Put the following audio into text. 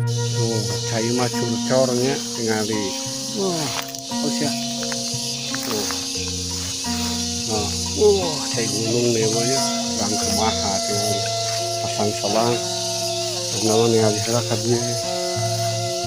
Tuh, cai mah curcor nya tingali. Wah, oh ya. Tuh. Nah, cai gunung nih mah nya. Urang kumaha tingali. Pasang selang. Terus naon ningali heula ka dieu.